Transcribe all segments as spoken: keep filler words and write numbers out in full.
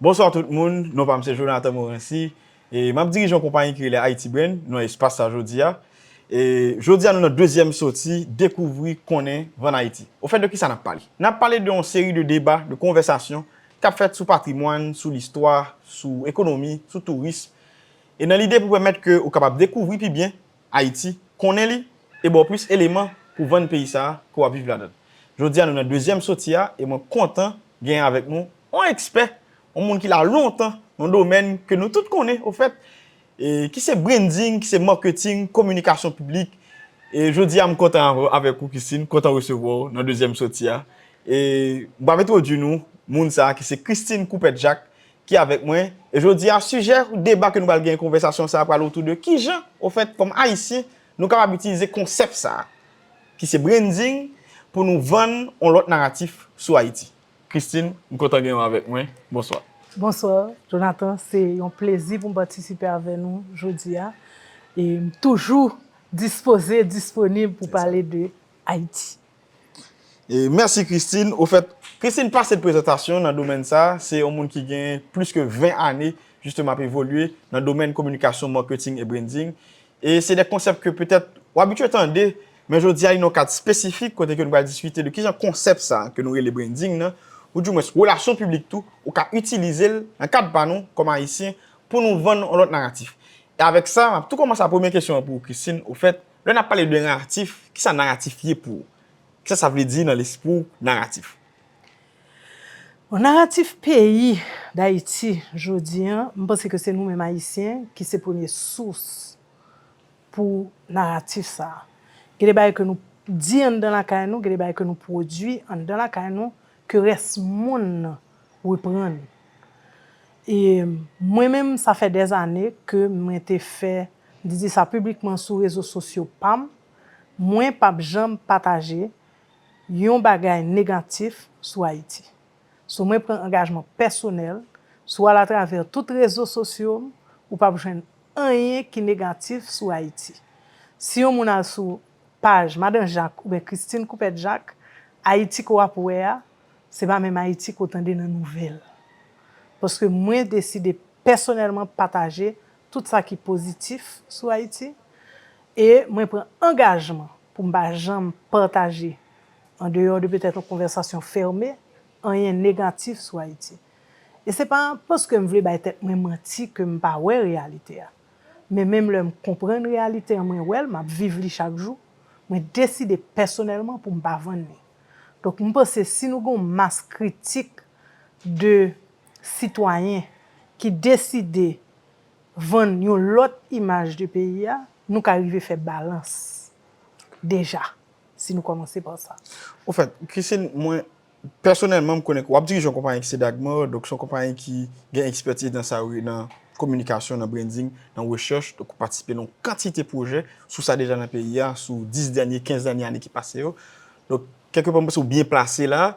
Bonswa tout moun, non pa m se Jonathan Morancy, e m ap dirije yon konpayi ki rele Haiti Brand nan espas sa jodi a. E jodi a nou nan dezyèm soti, dekouvri, konnen, vann Ayiti. Ofèt, de kisa n ap pale? N ap pale de yon seri de deba, de konvèsasyon k ap fèt sou patrimwàn, sou listwa, sou ekonomi, sou tourism. E nan lide pou pèmèt ke ou kapab dekouvri pi byen Ayiti, konnen li, e ba w plis eleman pou vann peyi sa a ke w ap viv ladan l. Jodi a nou nan dezyèm soti a, e mwen kontan genyen avèk nou yon ekspè, yon moun ki la lontan nan domèn ke nou tout konnen, ofèt, e ki se branding, ki se marketing, kominikasyon piblik. E jodi a m kontan avè-, avèk ou, Christine, kontan resevwa w nan dezyèm soti a. E m ap entwodui nou moun sa a ki se Christine Coupette Jacques, ki avèk mwen. E jodi a, sijè deba ke nou pral gen konvèsasyon sa a pral otou de kijan, ofèt, kòm Ayisyen, nou kapab itilize konsèp sa a, ki se branding, pou nou vann yon lòt naratif sou Ayiti. Christine, m kontan gen w avèk mwen. Bonswa. Bonswa, Jonathan. Se yon plezi pou m patisipe avè nou jodi a. E m toujou dispoze, disponib pou pale de Ayiti. E mèsi, Christine. Ofèt, Christine pase de prezantasyon nan domèn sa. Se yon moun ki gen plis ke ven ane, jisteman, ap evolye nan domèn kominikasyon, marketing e branding. E se de konsèp ke petèt ou abitye tande, men jodi a, li nan yon kad espesifik kote ke nou pral diskite de kijan konsèp sa ke nou rele branding nan, oudimwens relasyon piblik tou, ou ka itilize l nan kad pa nou, kòm Ayisyen, pou nou vann yon lòt naratif. E avèk sa, m ap tou kòmanse a premye kesyon an pou ou, Christine. Ofèt, lè n ap pale de naratif, kisa naratif ye pou ou? Kisa sa vle di nan lespri w, naratif? Bon, naratif peyi Dayiti jodi a, m panse ke se nou menm Ayisyen ki se premye sous pou naratif sa a. Gen de bagay ke nou di anndan lakay nou, gen de bagay ke nou pwodui anndan lakay nou, ke rès monn nan reprann. E mwen menm, sa fè dèzane ke mwen te fè, m te di sa piblikman sou rezo sosyo pa m, mwen p ap janm pataje yon bagay negatif sou Ayiti. So, mwen pran angajman pèsonèl, si w al atravè tout rezo sosyo m, ou p ap jwenn anyen ki negatif sou Ayiti. Si yon moun al sou paj Madan Jacques oubyen Christine Coupette Jacques, Ayiti ke w ap wè a, se pa menm Ayiti ke w tande nan nouvèl. Paske mwen deside pèsonèlman pataje tout sa ki pozitif sou Ayiti, e mwen pran angajman pou m pa janm pataje, an deyò de petèt yon konvèsasyon fèmen, anyen negatif sou Ayiti. E se pa paske m vle bay tèt mwen manti ke m pa wè reyalite a. Men menm lè m konprann reyalite an, mwen wè l, m ap viv li chak jou, mwen deside pèsonèlman pou m pa vann li. Donk, m panse si nou gen yon mas kritik de sitwayen ki deside vann yon lòt imaj de peyi a, nou ka rive fè balans deja, si nou kòmanse pa sa. Ofèt, Christine, mwen, pèsonèlman, m konnen ke w ap dirije yon konpayi ki se Dagmar, donk se yon konpayi ki gen ekspètiz nan sa yo, nan kominikasyon, nan branding, nan rechèch, donk ou patisipe nan yon kantite pwoje sou sa deja nan peyi a, sou dis dènye, kenz dènye ane ki pase yo. Donk, kèlkepè, m panse w byen plase la,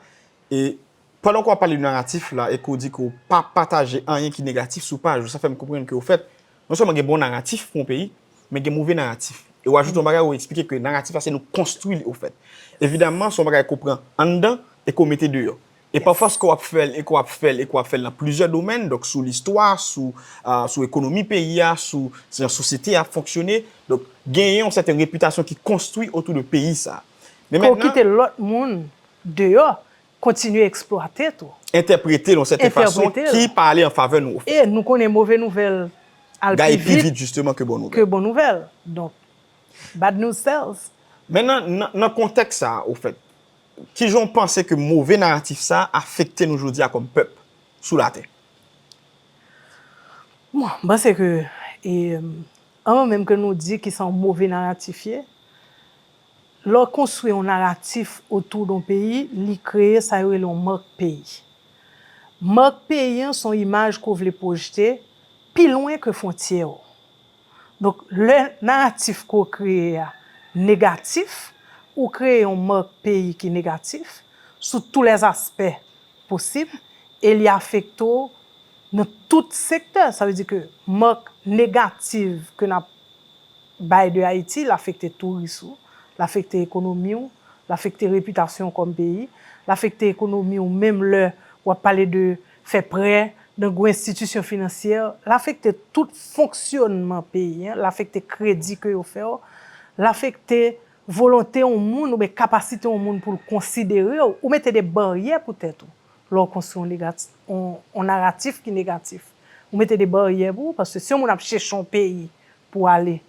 e pandan ke w ap pale de naratif la, e ke w di ke w pa pataje anyen ki negatif sou paj ou, sa fè m konprann ke, ofèt, non sèlman gen bon naratif pou yon peyi, men gen move naratif. E w ajoute yon bagay, ou eksplike ke naratif la, se nou konstwi li, ofèt. Evidaman, se yon bagay ke w pran anndan e ke w mete deyò. E pa fòs ke w ap fè l, e ke w ap fè l, e ke w ap fè l nan plizyè domèn, donk sou listwa, sou, ah, sou ekonomi peyi a, sou jan sosyete a ap fonksyone. Donk, genyen yon sèten repitasyon ki konstwi otou de peyi sa a. Men ke w mentnan, kite lòt moun deyò, kontinye eksplwate tou. Entèprete l yon sèten fason, entèprete l, ki pa ale an favè nou, ofèt. E nou konnen move nouvèl al gaye pi vit, pi vit, jisteman, ke bon nouvèl. Ke bon nouvèl. Donk, bad news sells. Men nan, nan, nan kontèks sa a, ofèt, kijan w panse ke move naratif sa a afekte nou jodi a kòm pèp sou latè? Bon, m panse ke, e, anvan menm ke nou di kisa yon move naratif ye, lè w konstwi yon naratif otou de yon peyi, li kreye sa yo rele yon mak peyi. Mak peyi an se yon imaj ke w vle pwojte pi lwen ke fwontyè w. Donk, lè naratif ke w kreye a negatif, ou kreye yon mak peyi ki negatif sou tou lè aspè posib, e li afekte w nan tout sektè. Sa vle di ke mak negatif ke n ap bay de Ayiti, l afekte touris ou, l afekte ekonomi w, l afekte repitasyon w kòm peyi, l afekte ekonomi w menm lè w ap pale de fè prè, nan gwo enstitisyon finansyè, l afekte tout fonksyonman peyi an, l afekte kredi ke yo fè w, l afekte volonte yon moun oubyen kapasite yon moun pou l konsidere w. Ou mete de baryè pou tèt ou lè w konstwi yon negati-, yon, yon naratif ki negatif. Ou mete de baryè pou ou, paske si yon moun ap chèche yon peyi pou ale,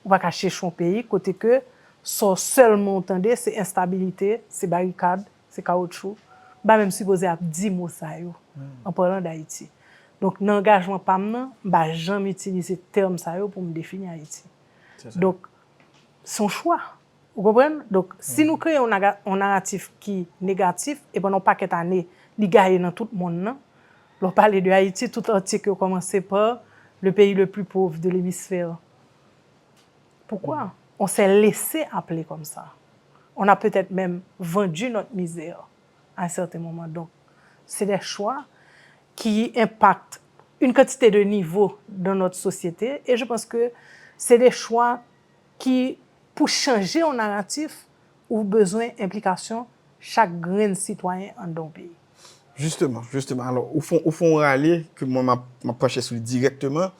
ou pa ka chèche yon peyi kote ke sa w sèlman w tande, se enstabilite, se barikad, se kawotchou. M pa menm sipoze ap di mo sa yo, an palan d Ayiti. Donk, nan angajman pa m nan, m pa janm itilize tèm sa yo pou m defini Ayiti. Donk, se yon chwa. Ou konprann? Donk, si nou kreye yon naga-, yon naratif ki negatif, e pandan yon pakèt ane, li gaye nan tout monn nan, lè w pale de Ayiti, tout atik yo kòmanse pa le pays le plus pauvre de l'hémisphère. Pourquoi? On s'est laissé appeler comme ça. On a peut-être même vendu notre misère à un certain moment. Donc, c'est des choix qui impactent une quantité de niveaux dans notre société. Et je pense que c'est des choix ki, pou chanje yon naratif, ou bezwen enplikasyon chak grenn sitwayen anndan yon peyi. Jisteman, jisteman. Alò, ou fè, ou fè yon rale ke mwen m ap, m ap panche sou li dirèkteman.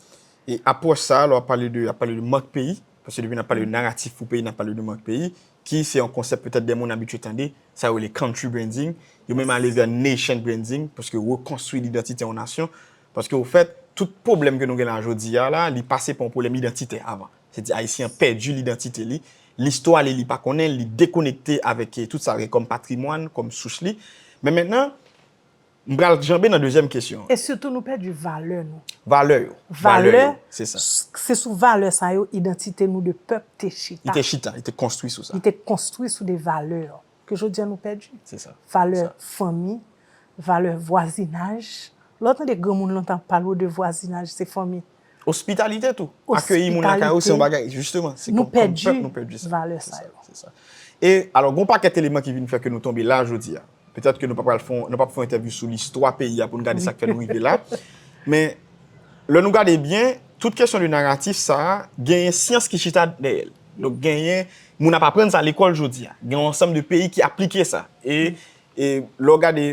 E apwòch sa a, lè w ap pale de, ap pale de mank peyi, paske depi n ap pale de naratif pou peyi, n ap pale de mank peyi, ki se yon konsèp petèt de moun abitye tande, sa yo rele country branding, yo menm ale vè nation branding, paske rekonstwi lidantite yon nasyon, paske ofèt, tout pwoblèm ke nou gen la jodi a la, li pase pa yon pwoblèm idantitè avan. Se di Ayisyen an pèdi lidantite li, listwa li, li pa konnen, li dekonekte avèk, eh, tout sa l gen kòm patrimwàn, kòm souch li. Men mentnan, m pral janbe nan dezyèm kesyon an. E sitou nou pèdi valè nou. Valè yo. Valè yo, se sa. Se sou valè sa yo idantite nou de pèp te chita. Li te chita, li te konstwi sou sa. Li te konstwi sou de valè ke jodi a nou pèdi. Se sa. Valè fanmi, valè vwazinaj. Lè w tande granmoun lontan ap pale w de vwazinaj, se fanmi. Ospitalite tou. Akeyi moun lakay ou se yon bagay, jisteman, se kòm, kòm pèp nou pèdi sa. Valè sa yo. Se sa. E alò, gen yon pakèt eleman ki vin fè ke nou tonbe la jodi a. Petèt ke nou pa pral fè, nou p ap fè yon entèvyou sou listwa peyi a pou n gade sa k fè nou rive la. Men, lè nou gade byen, tout kesyon de naratif sa a, genyen syans ki chita dèyè l. Donk, genyen moun ap aprann sa lekòl jodi a. Gen yon ansanm de peyi ki aplike sa. E, e lè w gade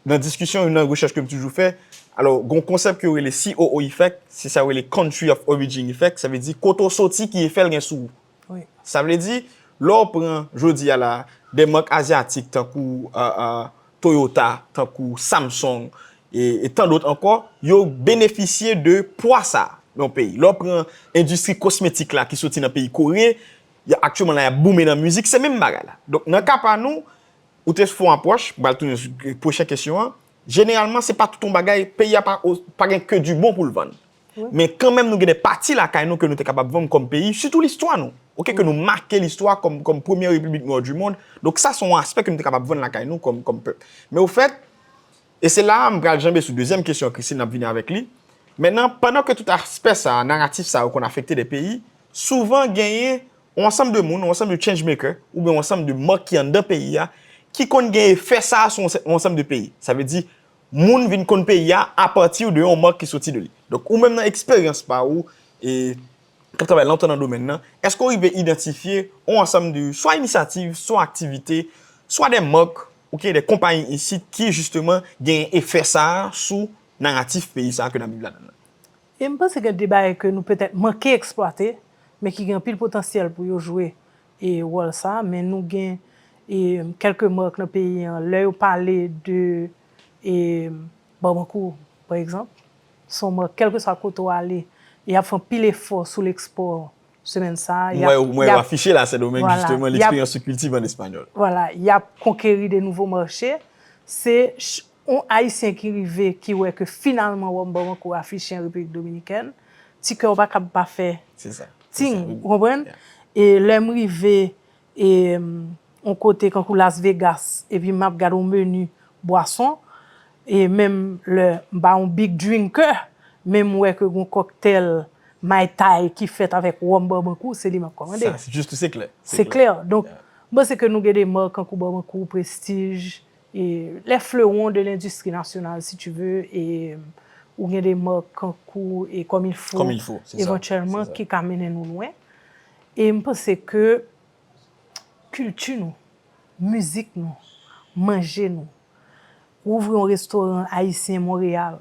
nan diskisyon, youn nan rechèch ke m toujou fè, alò, gen yon konsèp ke yo rele C O O effect, se sa yo rele country of origin effect, sa vle di kote w soti ki efè l gen sou ou. Sa vle di, lè w pran jodi a la, de mak azyatik tankou, euh, euh, Toyota, tankou Samsung, e, e tan dòt ankò, yo benefisye de pwa sa a nan yon peyi. Lè w pran endistri kosmetik la ki soti nan peyi Kore, y a, aktyèlman la, y ap boume nan mizik, se menm bagay la. Donk, nan ka pa nou, ou te fè yon apwòch, m pral tounen sou pwochen kesyon an, jeneralman, se pa tout yon bagay, peyi a pa, pa gen ke du bon pou l vann. Men kanmenm, nou gen de pati lakay nou ke nou te kapab vann kòm peyi, sitou listwa nou. Oke, ke nou make listwa kòm, kòm premyè repiblik nwa du mond. Donk, sa se yon aspè ke nou te kapab vann lakay nou kòm, kòm pèp. Men ofèt, e se la a m pral janbe sou dezyèm kesyon an, Christine, n ap vini avèk li. Mentnan, pandan ke tout aspè sa a, naratif sa a, yo konn afekte de peyi, souvan genyen yon ansanm de moun, yon ansanm de change maker, oubyen yon ansanm de mak ki anndan peyi a, ki konn gen efè sa a sou yon, yon ansanm de peyi. Sa vle di, moun vin konn peyi a apati de yon mak ki soti de li. Donk, ou menm nan eksperyans pa ou, e, k ap travay lontan nan domèn nan, èske w rive idantifye yon ansanm de swa inisyativ, swa aktivite, swa de mak, oke, de konpayi isit ki, jisteman, gen efè sa a sou naratif peyi sa a ke n ap viv ladan l lan? E m panse gen de bagay ke nou petèt manke eksplwate, men ki gen anpil potansyèl pou yo jwe, e, wòl sa a, men nou gen, e, kèlke mak nan peyi an, lè yo pale de, e, Bòmankou, pa egzanp, se yon mak, kèlkeswa kote w ale, y ap fè anpil efò sou lekspò semèn sa a. M wè yo afiche la Sendomeng, jisteman, l'expérience se cultive en espagnol. Vwala, y ap konkeri de nouvo mache. Se yon Ayisyen ki rive, ki wè ke finalman wòm Bòmankou afiche an Repiblik Dominikèn, ti kè w pa kab pa fè ting, ou konprann? E lè m rive, e, m, yon kote kankou Las Vegas, epi m ap gade yon meni bwason, e menm lè m pa yon big drinker, men m wè ke gon kòktèl Mai Tai ki fèt avèk wòm Bòmankou, se li m ap kòmande. Sa, se jis, se klè. Se klè. Donk, m panse ke nou gen de mak kankou Bòmankou, Prestige, e, les fleurons de l'industrie nationale, si tu veux, e ou gen de mak kankou, e, Comme il faut, evantyèlman, ki ka mennen nou lwen. E m panse ke kilti nou, mizik nou, manje nou, ou ouvri yon restoran ayisyen Monreyal,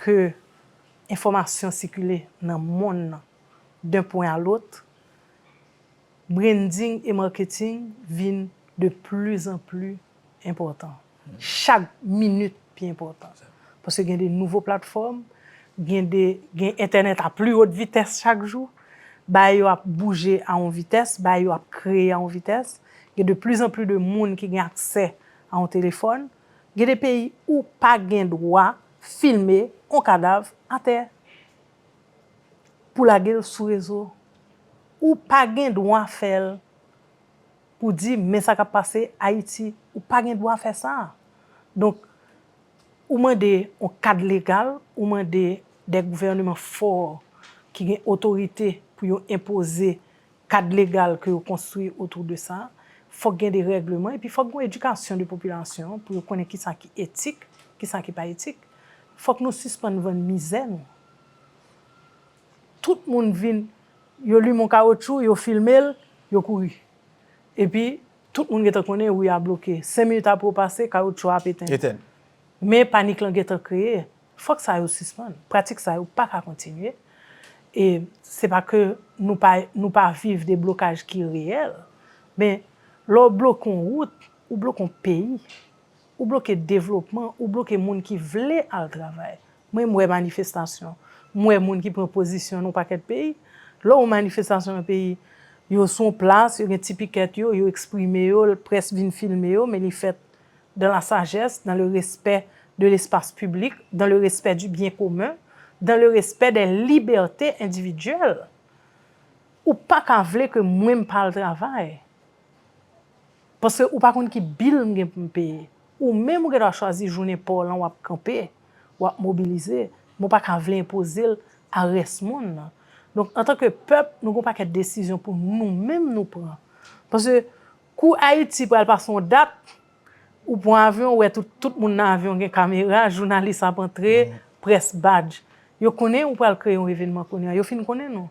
ke enfòmasyon sikile nan monn nan, d'un point à l'autre, branding e marketing vin de plus en plus enpòtan. Chak minit pi enpòtan. Paske gen de nouvo platfòm, gen de, gen entènèt a pli wot vitès chak jou. Bagay yo ap bouje a yon vitès, bagay yo ap kreye a yon vitès. Gen de plus en plus de moun ki gen aksè a yon telefòn. Gen de peyi ou pa gen dwa filme yon kadav atè pou lage l sou rezo. Ou pa gen dwa fè l pou di, men sa k ap pase Ayiti. Ou pa gen dwa fè sa. Donk, ou mande yon kad legal, ou mande de gouvèneman fò ki gen otorite pou yo enpoze kad legal ke yo konstwi otou de sa. Fòk gen de règleman, epi fòk gen yon edikasyon de popilasyon an pou yo konnen kisa ki etik, kisa ki pa etik. Fòk nou sispann vann mizè nou. Tout moun vin, yo limen yon kawotchou, yo filme l, yo kouri. Epi, tout moun gentan konnen wi a bloke. Senk minit apre w pase, kawotchou a ap etenn. Etenn. Men panik lan gentan kreye. Fòk sa yo sispann. Pratik sa yo pa ka kontinye. E se pa ke nou pa, nou pa viv de blokaj ki reyèl, men lè w bloke yon wout, ou bloke yon peyi. Ou bloke devlopman, ou bloke moun ki vle al travay. Mwen, m wè manifestasyon. M wè moun ki pran pozisyon nan yon pakèt peyi. Lè w wè manifestasyon nan peyi, yo sou yon plas, yo gen ti pikèt yo, yo eksprime yo, près vin filme yo, men li fèt dans la sagesse, dans le respect de l'espace public, dans le respect du bien commun, dans le respect des libertés individuelles. Ou pa ka vle ke mwen m pa al travay. Paske ou pa konn ki bil m gen pou m peye. Ou menm ou gen dwa chwazi jounen pa w lan w ap kanpe, w ap mobilize, men w pa ka vle enpoze l a rès monn nan. Donk, antanke pèp, nou gen yon pakèt desizyon pou nou menm nou pran. Paske kou Ayiti pral pase yon dat, ou pran avyon, ou wè tout, tout moun nan avyon gen kamera, jounalis ap antre, près badj. Yo konnen ou pral kreye yon evènman kounye a. Yo fin konnen nou.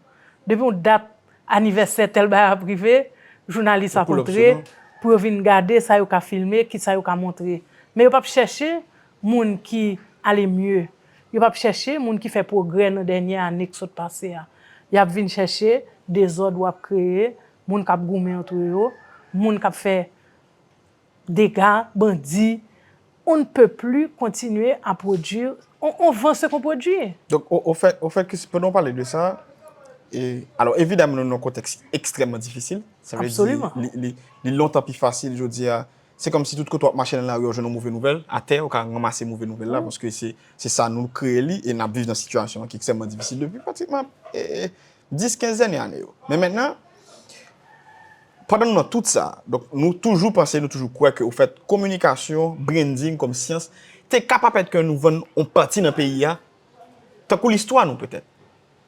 Depi yon dat anivèsè tèl bagay ap rive, jounalis ap antre pou yo vin gade sa yo ka filme, kisa yo ka montre. Men yo p ap chèche moun ki ale mye. Yo p ap chèche moun ki fè pwogrè nan dènye ane k sot pase a. Y ap vin chèche dezòd w ap kreye, moun k ap goumen antre yo, moun k ap fè dega, bandi, on ne peut plus continuer à produire, on, on vend ce qu'on produit. Donk, o, o fèt, o fèt ke si, pandan w pale de sa, e, alò, evidamman, nou nan yon kontèks ekstrèmman difisil. Sa vle di, li, li, li lontan pi fasil jodi a. Se kòmsi tout kote w ap mache nan lari, w jwenn yon move nouvèl, atè, ou ka ranmase move nouvèl la, paske se, se sa nou kreye li, e n ap viv nan sitiyasyon an ki ekstrèmman difisil depi pratikman, e, e, dis, kenz dènye ane yo. Men mentnan, pandan nou nan tout sa, donk, nou toujou panse, nou toujou kwè ke, ofèt, kominikasyon, branding kòm syans, te ka pa pèt ke nou vann yon pati nan peyi a, tankou listwa nou petèt.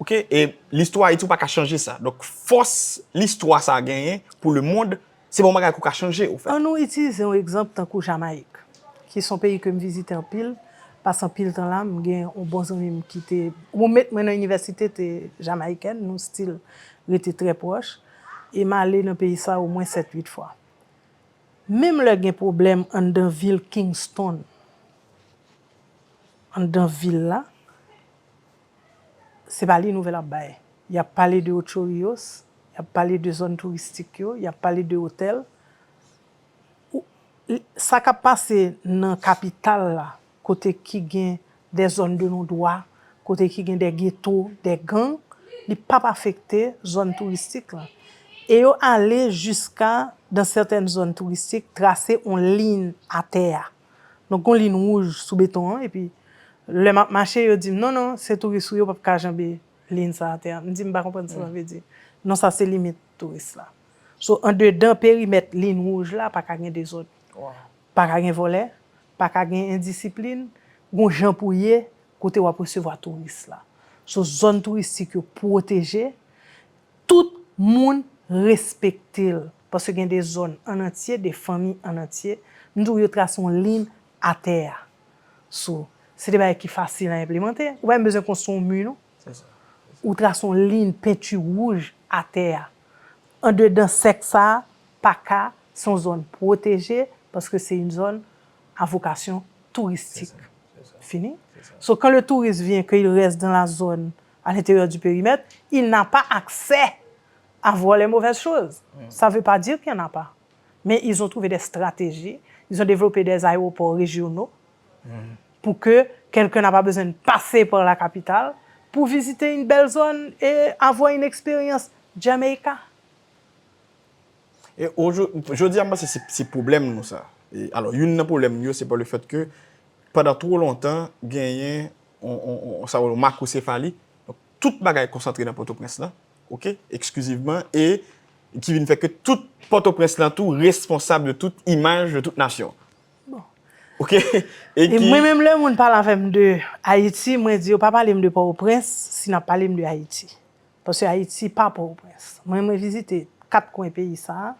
Oke? E listwa Ayiti, ou pa ka chanje sa. Donk, fòs listwa sa a genyen pou lemonn, se pa yon bagay ke w ka chanje, ofèt. Ann nou itilize yon egzanp tankou Jamayik, ki se yon peyi ke m vizite anpil, pase anpil tan la, m gen yon bon zanmi m ki te, ou met mwen nan inivèsite, te jamayikèn, nou still rete trè pwòch, e m ale nan peyi sa omwen sèt, uit fwa. Menm lè gen pwoblèm anndan vil Kingston, anndan vil la, se pa li nouvèl ap bay. Y ap pale de Ocho Rios, y ap pale de zòn touristik yo, y ap pale de otèl. Ou, sa k ap pase nan kapital la, kote ki gen des zones de non-droit, kote ki gen de geto, de gang, li p ap afekte zòn touristik la. E yo ale jiska, dans certaines zones touristiques, trase yon liy atè a. Donk, yon liy wouj sou beton an, epi lè m ap mache, yo di m, "Non, non, se touris ou ye, w p ap ka janbe liy sa atè a." M di, "M pa konprann sa sa vle di." "Non, sa se limit touris la." So, andedan perimèt liy wouj la, pa ka gen dezòd. Pa ka gen vòlè, pa ka gen endisiplin, gon jan pou ye, kote w ap resevwa touris la. So, zòn touristik yo pwoteje, tout moun respekte l. Paske gen de zòn an antye, de fanmi an antye, m di w yo trase yon liy atè a. So, se de bagay ki fasil a enplimante. Ou pa menm bezwen konstwi yon mi, non. Se sa. Ou trase yon liy penti wouj atè a. Andedan sèk sa a, pa ka, se yon zòn pwoteje, paske se yon zòn a vokasyon touristik. Se sa, se sa. Fini. So, quand le touriste vient, qu'il reste dans la zone à l'intérieur du périmètre, il n'a pas accès à voir les mauvaises choses. Ça ne veut pas dire qu'il n'y en a pas. Mais ils ont trouvé des stratégies, ils ont développé des aéroports régionaux pour que quelqu'un n'a pas besoin de passer par la capitale pour visiter une belle zone et avoir une expérience Jamaica. E ojo- jodi a, m panse se, se pwoblèm nou sa. E, alò, youn nan pwoblèm yo, se pa le fèt ke pandan twò lontan, genyen on, on, on, sa yo, makosefali. Donk, tout bagay konsantre nan Pòtoprens lan, oke, eksklizivman, e ki vin fè ke tout Pòtoprens lan tou responsab de tout imaj de tout nasyon. Bon. Oke? E E ki, mwen menm lè moun pale avè m de Ayiti, mwen di yo pa pale m de Pòtoprens si n ap pale m de Ayiti. Paske Ayiti pa Pòtoprens. Mwen, mwen vizite kat kwen peyi sa a,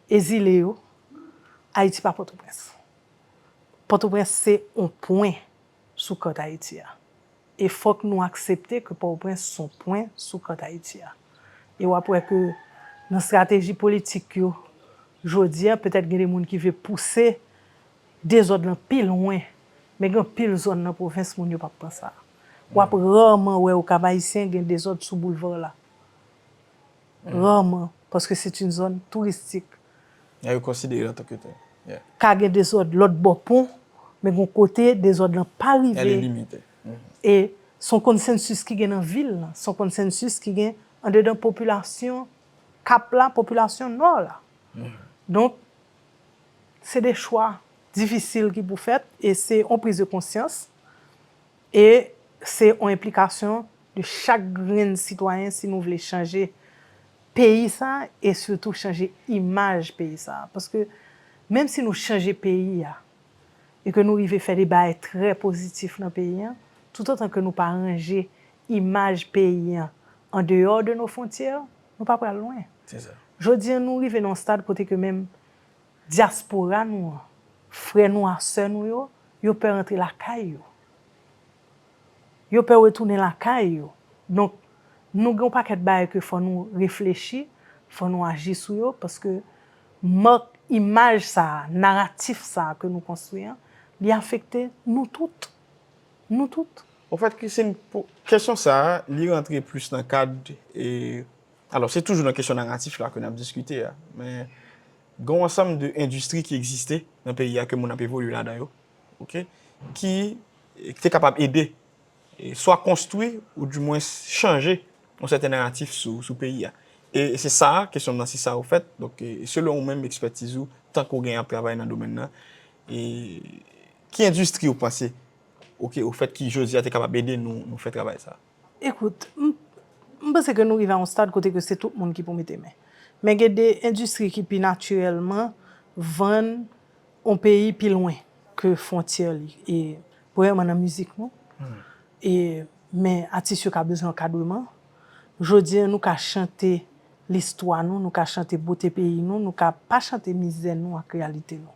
e zile yo, Ayiti pa Pòtoprens. Pòtoprens se on pwen sou kat Ayiti a. E fòk nou aksepte ke Pòtoprens se on pwen sou kat Ayiti a. E w ap wè ke nan estrateji politik yo, jodi a, petèt gen de moun ki vle pouse dezòd lan pi lwen, men gen anpil zòn nan pwovens moun yo p ap pran sa. W ap rarman wè Okap Ayisyen gen dezòd sou boulva la. Rarman, paske se yon zòn touristik. Ya, yo konsidere l antanke tèl. Yeah. Ka gen dezòd lòt bò pon, men gon kote dezòd lan pa Il y a des rive. Limites. Mhm. E se yon konsensis ki gen nan vil lan, se yon konsensis ki gen andedan popilasyon Kap la, popilasyon Nò la. Donk, se de chwa difisil ki pou fèt e se yon priz de konsyans e se yon enplikasyon de chak grenn sitwayen si nou vle chanje peyi sa e sitou chanje imaj peyi sa. Paske menm si nou chanje peyi a e ke nou rive fè de bagay trè pozitif nan peyi an, toutotan ke nou pa ranje imaj peyi an andeyò de nos frontières, nou pa pral lwen. Se sa. Jodi an, nou rive nan yon stad kote ke menm dyaspora nou an, frè nou a sè nou yo, yo pè rantre lakay yo. Yo pè retounen lakay yo. Donk, nou gen yon pakèt bagay ke fò nou reflechi, fò nou aji sou yo, paske mak imaj sa a, naratif sa a ke nou konstwi an, li afekte nou tout. Nou tout. Anfèt, Christine, pou kesyon sa a, li rantre plis nan kad, e, alò, se toujou nan kesyon naratif la ke n ap diskite a, men gen yon ansanm de endistri ki egziste nan peyi a ke moun ap evolye ladan yo, oke, ki, ki te kapab ede, e, swa konstwi ou di mwens chanje yon sèten naratif sou, sou peyi a. E se sa, kesyon m nan se sa, ofèt. Donk, e, selon ou menm, ekspètiz ou, tan ke w genyen ap travay nan domèn nan, e ki endistri ou panse, oke, ofèt ki jodi a te kapab ede nou, nou fè travay sa a? Ekout, m, m panse ke nou rive a yon stad kote ke se tout moun ki pou mete men. Men gen de endistri ki pi natirèlman vann yon peyi pi lwen ke fwontyè li. E, premyèman nan mizik nou. E, men atis yo ka bezwen ankadreman. Jodi an, nou ka chante listwa nou, nou ka chante bote peyi nou, nou ka pa chante mizè nou ak reyalite nou.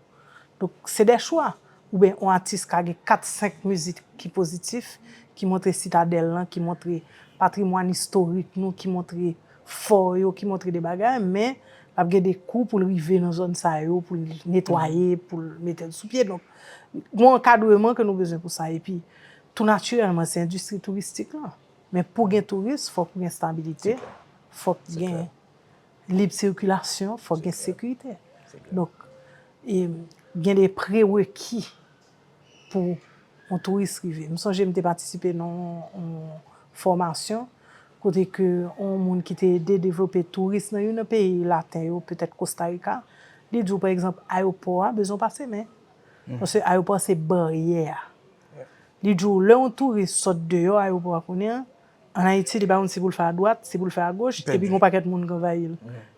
Donk, se de chwa. Oubyen yon atis ka gen kat, senk mizik ki pozitif, ki montre Sitadèl lan, ki montre patrimwàn istorik nou, ki montre fò yo, ki montre de bagay, men l ap gen de kou pou l rive nan zòn sa yo, pou l netwaye, pou l mete l sou pye. Donk, gen yon ankadreman ke nou bezwen pou sa. Epi, tou natirèlman, se endistri touristik lan. Men pou gen touris, fòk ou gen stabilite, fòk gen lib sikilasyon, fòk gen sekirite. Donk, e, gen de prereki pou yon touris rive. M sonje m te patisipe nan yon, yon fòmasyon kote ke yon moun ki te ede devlope touris nan youn nan peyi laten yo, petèt Costa Rica, li di w, pa egzanp, ayewopò a bezwen pase men. Paske ayewopò a se baryè a. Li di w, lè yon touris sot deyò ayewopò a kounye a, ann Ayiti, li pa konn si pou l fè adwat, si pou l fè agoch, epi gon pakèt moun k anvayi l.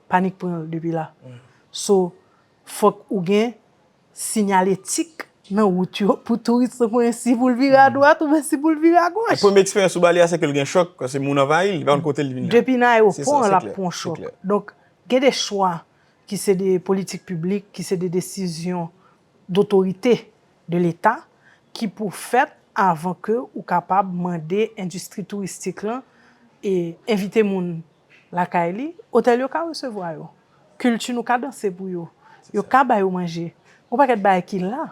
Panik pran l depi la. So, fòk ou gen sinyaletik nan wout yo pou touris lan konnen si pou l vire adwat oubyen si pou l vire agoch. Premye eksperyans ou ba li a, se ke l gen chòk, paske moun anvayi l, li pa konn kote l vin la. Depi nan Se ayewopò sa, an, se l ap klè, pran se chòk. Klè. Donk, gen de chwa ki se de politik piblik, ki se de desizyon dotorite de Leta ki pou fèt avan ke ou kapab mande endistri touristik lan e envite moun lakay li, otèl yo ka resevwa yo. Kilti nou ka danse pou yo. Yo ka ba yo manje. Yon pakèt bagay ki la,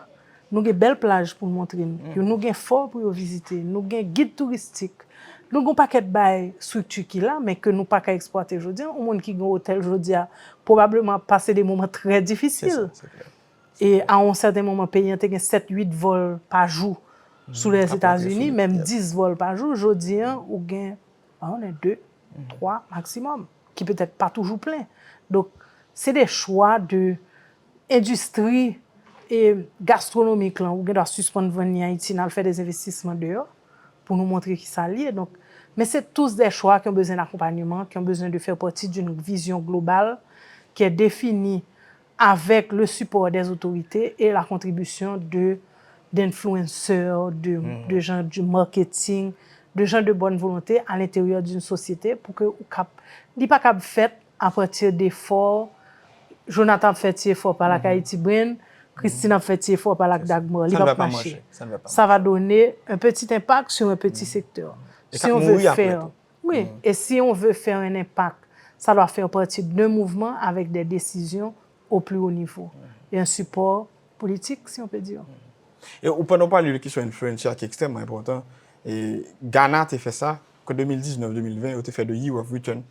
Nou gen bèl plaj pou n montre n yo. Nou gen fò pou yo vizite. Nou gen gid touristik. Nou gen yon pakèt bay estrikti ki la, men ke nou pa ka eksplwate jodi a. Yon moun ki gen otèl jodi a, pwobableman ap pase de moman trè difisil. E a yon sèten moman, peyi an te gen sèt, uit vòl pa jou sou Lèzetazini, menm dis vòl pa jou. Jodi a, ou gen, pa konnen, de, twa maksimòm, ki petèt pa toujou plen. Donk, se de chwa de endistri e gastwonomik lan, ou gen dwa sispann vann li Ayiti, n al fè de envestisman deyò pou nou montre ki sa l ye. Donk, men se tous des choix qui ont besoin d'accompagnement, qui ont besoin de faire partie d'une vision globale qui est définie avec le support des autorités et la contribution de d'influenceurs, de, de gens du marketing, de gens de bonne volonté à l'intérieur d'une société pour que ou kap, li pa kap fèt à partir d'efforts. Jonathan ap fè ti efò pa l ak Haïti Brain, Christine ap fè ti efò pa l ak Dagmar, li p ap mache. Ça va donner un petit impact sur un petit secteur. Si on veut faire, oui, et si on veut faire un impact, ça doit faire partie d'un mouvement avec des décisions au plus haut niveau et un support politique, si on peut dire. E ou pandan w pale de kesyon influencer ki ekstrèmman enpòtan, e Ghana te fè sa, ke de mil diznèf, de mil ven, yo te fè The Year of Return.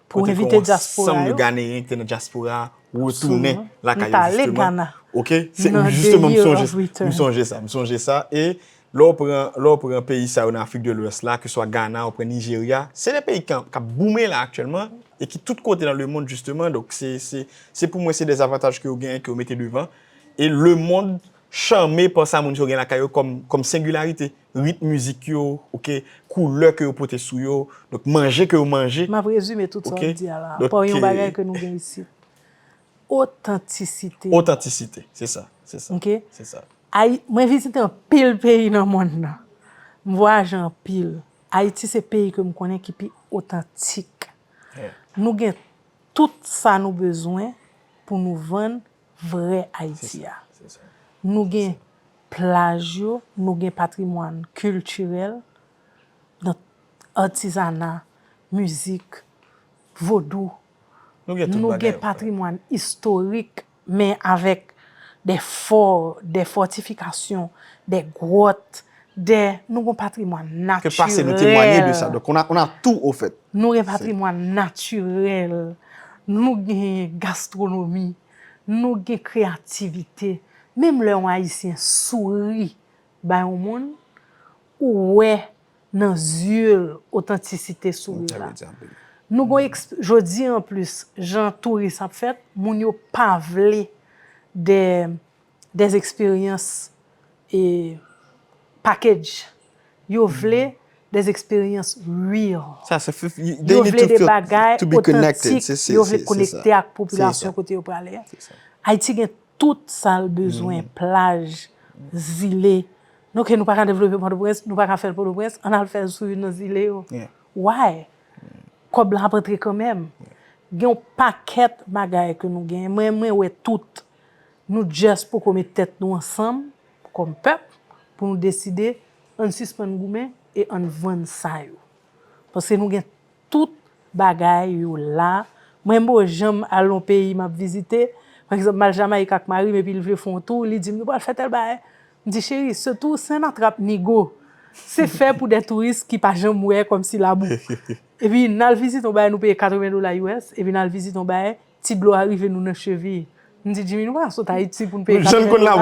Pou envite dyaspora yo. Ansanm de Ghanéen ki te nan dyaspora a retounen lakay yo, jisteman. Ok, se jisteman m sonje, m sonje sa, m sonje sa. E lè w pran, lè w pran peyi sa yo nan Afrik de Lwès la, ke swa Ghana, ou pran Nigeria, se de peyi k ap boumen la aktyèlman e ki tout kote nan lemonn, jisteman. Donk, se, se, se pou mwen, se de zavantaj ke yo genyen, ke yo mete devan. E lemonn chanme pa sa moun yo gen lakay yo kòm, kòm sengilarite. Ritm mizik yo, ok, koulè ke yo pote sou yo, donk manje ke yo manje. M ap rezime tout sa w ap di a la, pa yon bagay ke nou gen isit. Otantisite. Otantisite, se sa, se sa. Ok? Se sa. Ay, mwen vizite anpil peyi nan monn nan. M vwayaje anpil. Ayiti se peyi ke m konnen ki pi otantik. Nou gen tout sa nou bezwen pou nou vann vrè Ayiti a. Nou gen plaj yo, nou gen patrimwàn kiltirèl, nan atizana, mizik, vodou. Nou gen patrimwàn istorik, men avèk de fò, de fòtifikasyon, de gwòt, de, nou gen patrimwàn natirèl. Ke pase nou temwanye de sa. Donk, on a, on a tout, au fait. Nou gen patrimwàn natirèl, nou gen gastwonomi, nou gen kreyativite. Menm lè yon Ayisyen souri bay yon moun, ou wè nan zye l otantisite souri la. Nou gon eksp-, jodi an plis, jan touris ap fèt, moun yo pa vle de, des experiences e package. Yo vle des experiences real. Yo vle de bagay otantik, yo vle konekte ak popilasyon kote yo prale a. Ayiti gen tout sa l bezwen, plaj, zile. Nou ke nou pa ka devlope Pòtoprens, nou pa ka fè l Pòtoprens, ann al fè l sou youn nan zile yo. Why? Kòb la ap antre kanmenm. Gen yon pakèt bagay ke nou genyen. Mwen, mwen wè tout. Nou just poko met tèt nou ansanm kòm pèp pou nou deside ann sispann goumen e ann vann sa yo. Paske nou gen tout bagay yo la. Mwen m poko janm al yon peyi m ap vizite. Pa egzanp, m al Jamayik ak mari m epi l vle fè yon tou, li di m nou pral fè tèl bagay. M di cheri, se tou se nan trap nigo. Se fè pou de touris ki pa janm wè kòmsi labou. Epi n al vizite yon bagay nou peye katreven dola U S, epi n al vizite yon bagay ti dlo a rive nou nan cheviy. M di Jimmy, nou pa sot Ayiti pou n peye katreven dola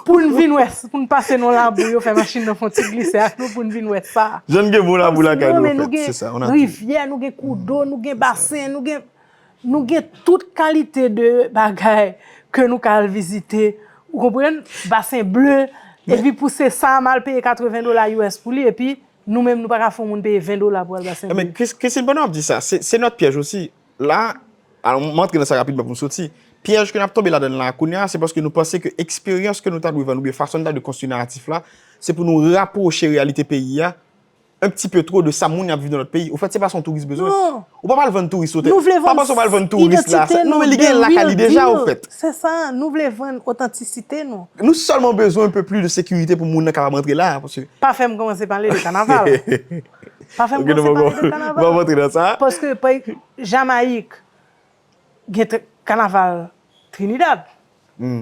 pou n vin wè, pou n pase nan labou, yo fè machin nan fè yon ti glise ak nou pou n vin wè sa. Jan n gen bon labou lakay nou, anfèt, se sa. Rivyè, nou gen kou do, nou gen basen, nou gen, nou gen tout kalite de bagay ke nou ka al vizite. Ou konprann? Basen ble, epi pou se sa, m al peye katreven dola U S pou li, epi nou menm, nou pa ka fè yon moun peye ven dola pou al basen ble. Men, Christine, pandan w ap di sa, se, se nòt pyèj osi. La, alò, m antre nan sa rapidman pou m soti. Pyèj ke n ap tonbe ladan l la kounye a, se paske nou panse ke eksperyans ke nou ta dwe vann oubyen fason n ta dwe konstwi naratif la, se pou nou rapwoche reyalite peyi a un petit peu trop de sa moun y ap viv nan lòt peyi. Ofèt, se pa sa yon touris bezwen. Ou pa pral vann touris otèl. Pa panse w pral vann touris la. Non, men li gen lakay li deja, ofèt. Se sa, nou vle vann otantisite nou. Nou sèlman bezwen un peu plus de sécurité pou moun nan kapab antre la, paske. Pa fè m kòmanse pale de kanaval. Pa fè m kòmanse pale de kanaval. Paske, pa, Jamayik, gen kanaval Trinidad.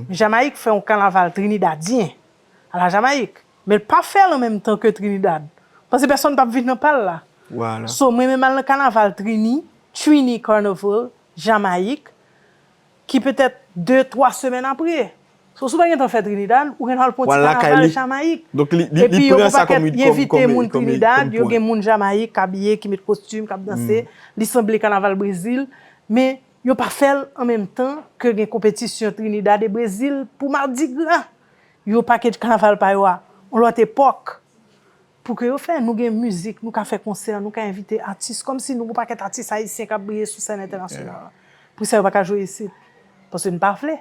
Jamayik fè yon kanaval trinidadyen. a la Jamayik. Men l pa fè l an menm tan ke Trinidad. Paske pèsonn p ap vin nan pa l la. Vwala. So, mwen menm al nan kanaval Trini, Trini Carnival, Jamayik, ki petèt de, twa semèn apre. So, si w pa gen tan fè Trinidad, ou gen dwa al pran ti Vwala, lakay kanaval li. Jamayik. Donk, li, li, Epi li yo pran gon sa kòm pakèt, id- y kòm- envite kòm- moun kòm- Trinidad, kòm yo pwen. Gen moun Jamayik k abiye, ki met kostim, k ap danse. Li sanble kanaval Brezil, men yo pa fè l an menm tan ke gen konpetisyon Trinidad e Brezil pou Mardi Gras. Yo pakèt kanaval pa yo a, yon lòt epòk. Pou ke yo fè, nou gen mizik, nou ka fè konsè, nou ka envite atis, kòmsi nou gon pakèt atis ayisyen k ap briye sou sèn entènasyonal la. Pou sa yo pa ka jwe isit. Paske n pa vle.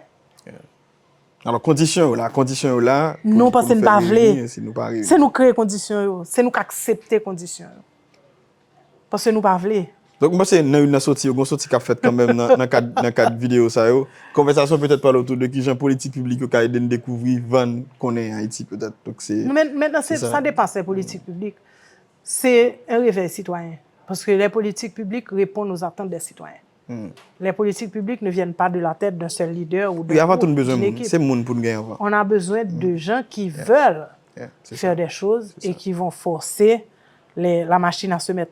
Alò, kondisyon yo la, kondisyon yo la. pou- Non, pou paske nou n fè pa vle. reyini, si nou pa reyini. Se nou kreye kondisyon yo, se nou k aksepte kondisyon yo. Paske nou pa vle. Donk, m panse nan youn nan soti yo, gon soti k ap fèt kanmenm nan, nan kad, nan kad videyo sa yo. Konvèsasyon petèt pale otou de kijan politik piblik yo ka ede n dekouvri, vann, konnen Ayiti, petèt. Donk, se. Nou men, men nan se, Se sa. Sa depanse politik piblik. C'est un réveil citoyen. Parce que les politiques publiques répondent aux attentes des citoyens. Les politiques publiques ne viennent pas de la tête d'un seul leader ou d'un Wi, avan tou, groupe, nou bezwen d'une moun. équipe. Se moun pou nou gen avan. On a besoin de gens qui veulent Yeah, c'est faire ça. Des choses C'est et ça. Qui vont forcer les, la machine à se mettre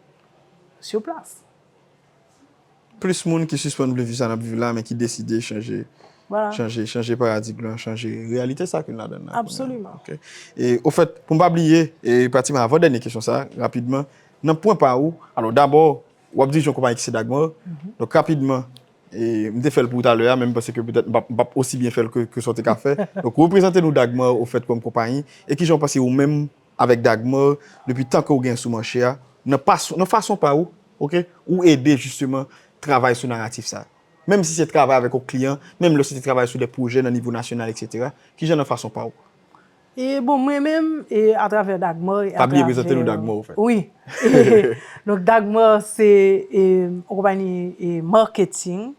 sur place. Plis moun ki sispann vle viv sa n ap viv la, men ki deside chanje, Voilà. chanje, chanje paradig lan, chanje reyalite sa ke n ladan nan. Absolument. Ok. E, ofèt, pou m pa bliye, e, Pratima, avan dènye kesyon sa, rapidman, nan pwen pa ou, alò, dabò, w ap dirije yon konpayi ki se Dagmar, donk, rapidman, e, m te fè l pou ou talè a, men m panse ke petèt m p ap, m p ap osi byen fè l ke, ke sa w te ka fè. Donk, reprezante nou Dagmar, ofèt, kòm konpayi, e kijan w panse ou menm, avèk Dagmar, depi tan ke w gen sou mache a, nan, pas, nan fason pa ou, ok, ou ede jisteman travay sou naratif sa. Menm si se travay avèk yon kliyan, menm lè se te travay sou de pwojè nan nivo nasyonal, etsetera. Kijan nan fason pa ou? E bon, mwen menm, e atravè Dagmar, e Pa bliye atravè- prezante nou Dagmar, ofèt. Wi. Donk, Dagmar, se e, yon konpayi e, marketing